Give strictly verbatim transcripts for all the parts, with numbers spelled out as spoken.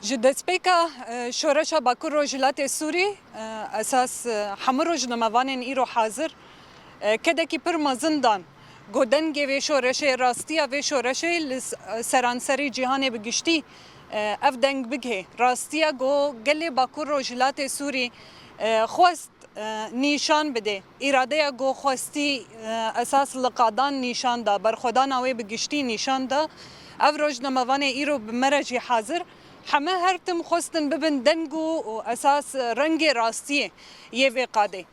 Ji destpêka, e, şoreşa Bakur Rojhilatê Sûrî, e, esas, e, hemû rojnamevanên îro hazir, e, kedekî pir mezin dan ku dengê vê şoreşê, rastiya vê şoreşê li s-, seranserî cîhanê bi giştî, e, ev deng bigihê. Rastiya ku gelê Bakur Rojhilatê Sûrî, e, xwest e, nîşan bidê. Îradeya ku xwestî, e, esas li qadan nîşan da, berxwedana wê bi giştî nîşan da. Ev rojnamevanê îro bi me re jî hazir. Heme her tim xwestin bibin deng û, û esas rengê rastiyê yê vê qadê.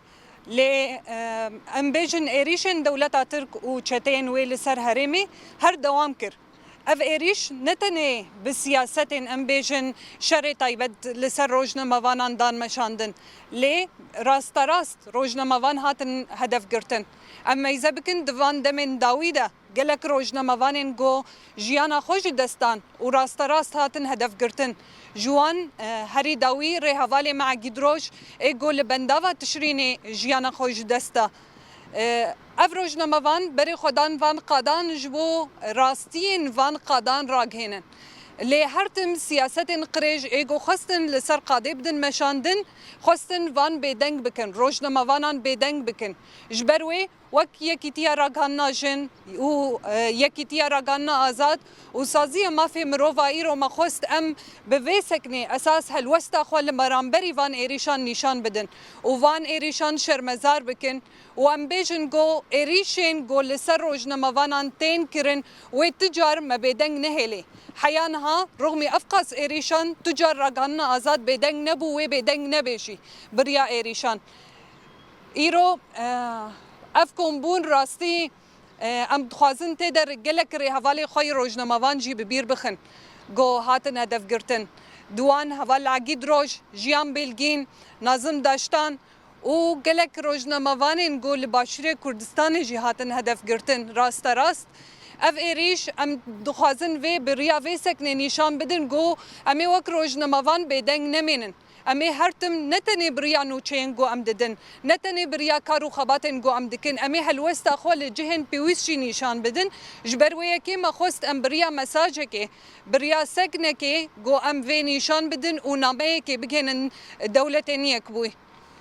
Lê, e, em bêjin êrîşên dewleta Tirk û çeteyên wê li ser herêmê her dewam kir. Ev êrîş ne tenê bi siyasetên, em bêjin, şerê taybet li ser rojnamevanan dan meşandin, lê rasterast rojnamevan hatin hedef girtin. Em meyze bikin, di van demên dawî de gelek rojnamevanên ku jiyana xwe ji dest dan û rasterast hatin hedef girtin. Ji wan, e, herî dawî rêhevalê me Egîd Roj ê ku li bendava Tişrînê jiyana xwe ji dest da. E, ev rojnamevan berê xwe dan van qadan ji bo rastiyên van qadan ragihênin. Lê her tim siyasetên qirêj ê ku xwestin li ser qadê bidin meşandin, xwestin van bêdeng bikin, rojnamevanan bêdeng bikin. Ji ber wê wek Yekîtiya Ragihandina Jin û, e, Yekîtiya Ragihandina Azad û Saziya Mafê Mirova îro me xwest em bi vê seknê esas helwesta xwe li beramberî van êrîşan nîşan bidin û van êrîşan şermezar bikin. Û em bêjin ku êrîşên ku li ser rojnamevanan tên kirin, wê tu car me bêdeng nehêlê. Heya niha, rixmî ev qas êrîşan, tu car Ragihandina Azad bêdeng nebû, wê bêdeng nebe jî bi riya êrîşan. Îro, e, ev kombûn rastî, e, em dixwazin tê de gelek rêhevalê xwe yê rojnamevan jî bi bîr bixin ku hatin hedef girtin. Di wan heval Egîd Roj, Jiyan Bêlgîn, Nazim Daştan, û gelek rojnamevanên ku li Başûrê Kurdistanê jî hatin hedef girtin, rasterast. Ev êrîş em dixwazin vê bi riya vê seknê nîşan bidin ku em ê wek rojnamevan bêdeng nemênin. Em ê her tim ne tenê bi riya nûçeyên ku em didin, ne tenê bi riya kar û xebatên ku em dikin, em ê helwesta xwe li cihên pêwîst jî nîşan bidin. Ji ber wê yekê me xwest em bi riya mesajekê, bi riya seknekê ku em vê nîşan bidin û nameyekê bigihînin dewletên yekbûyî.